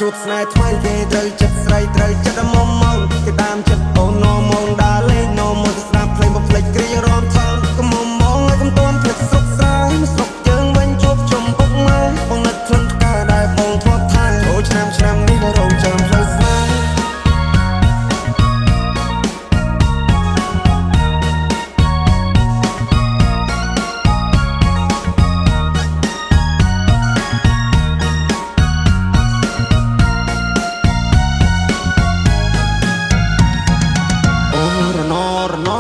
ជួបស្នេហ៍ថ្មីគេត្រូវចិត្តស្រីត្រូវចិត្តមុំមុំគេតាមចិត្តអូននមងដើរលេងនមទៅស្ដាប់ភ្លេងបំភ្លេចគ្រារំថងកុំមុំមងឲ្យកុំតន់ភ្លេចស្រុកស្រែមកស្រុកយើងវិញជួបជុំពុកម៉ែបងនឹកក្លិនផ្កាដែលបងធ្លាប់ថែអូឆ្នាំឆ្នាំនេះបងរងចាំផ្លូវស្នេហ៍ រណ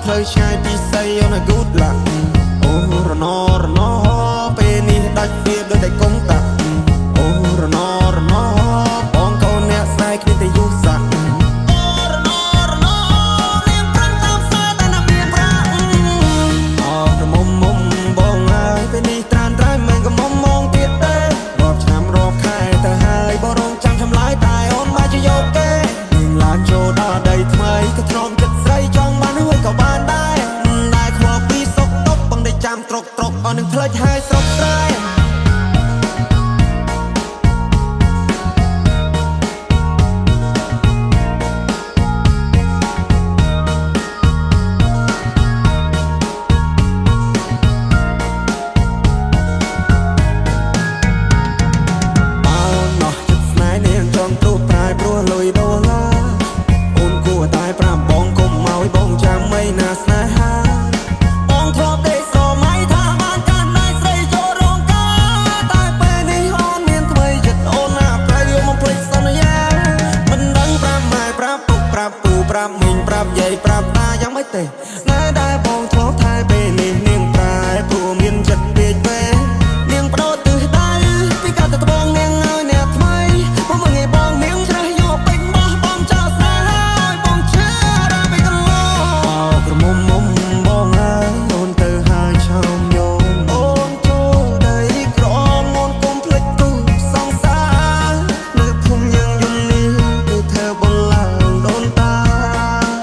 ផ្លូវឆ្ងាយពីស័យអូន good luck អូរណរណពេលនេះដាច់វាដូចតែកុងតាក់អូរណរណបងកូនអ្នកស្នេហ៍គ្មានតែយូសាក់អូរណរណនាងប្រឹងតាមស្នេហ៍តែណាមានប្រាក់អក្រមុំមុំបងហើយពេលនេះត្រានត្រៃមិនក៏មុំមងទៀតទេរាប់ឆ្នាំរាប់ខែទៅហើយបងរងចាំចម្លើយតែអូនមកជាយកគេនាងឡើងចូលដល់ដីថ្មីក៏ធ្នមចិត្តស្រីចង់បានហើយក៏បានដែរដែរខ្វល់ពីសុកតុកបងได้ចាំត្រុកត្រុកអស់នឹងផ្លេចហើយស្រុកស្រែបើណោះចិត្តស្នេហ៍នាងចង់ព្រួសប្រែព្រោះលុយដុល្លារអូនគួរតែប្រាប់បងកុំឲ្យបងចាំអីណាស្នេហាបងធ្លាប់ដេកស្រមៃថាបានកាន់ដៃស្រីចូលរោងការតែពេលនេះអូនមានថ្មីចិត្តអូនណាប្រៃយកមកភ្លេចសន្យាមិនដឹងប្រាប់ម៉ែប្រាប់ពុកប្រាប់ពូប្រាប់មីងប្រាប់យាយប្រាប់តាយ៉ាងម៉េចទេស្នេហ៍ដែលបងធ្លាប់ថែពេលនេះនាងប្រែព្រោះមានចិត្តពេកពេកនាងបដូរទិសដៅពីកាត់ទៅត្បូងនាងឲ្យអ្នកថ្មីបងមកងាយបងនាងច្រេះយកពេញបោះបងចោលស្នេហ៍ឲ្យបងឈឺដល់ពីកន្លងអោក្រមុំមុំបងហើយអូនទៅហើយឆោមញោមអូនចូលដីក្រមអូនកុំភ្លេចគូសង្សារនៅភូមិយើងយំនេះគឺធ្វើបងឡើងដូនតា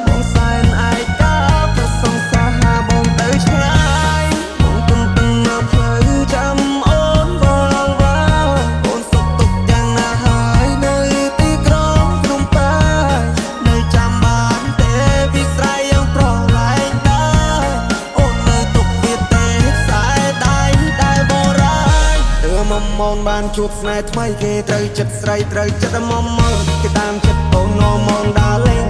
បងសែនឯកាប្រសង្សារបងទៅឆ្ងាយបងទន្ទឹងនៅផ្លូវចាំអូនវល់វ៉ាអូនសុខទុក្ខយ៉ាងណាហើយនៅទីក្រុងភ្នំពេញនៅចាំបានទេពីស្រ័យយ៉ាងប្រឡែងដែរអូននៅទុកវាទេខ្សែដៃដែលបរាយទើមមនបានជួបស្នេហ៍ថ្មីគេត្រូវចិត្តស្រីត្រូវចិត្តមុំមុំគេតាមចិត្តអូននមងដើរលេង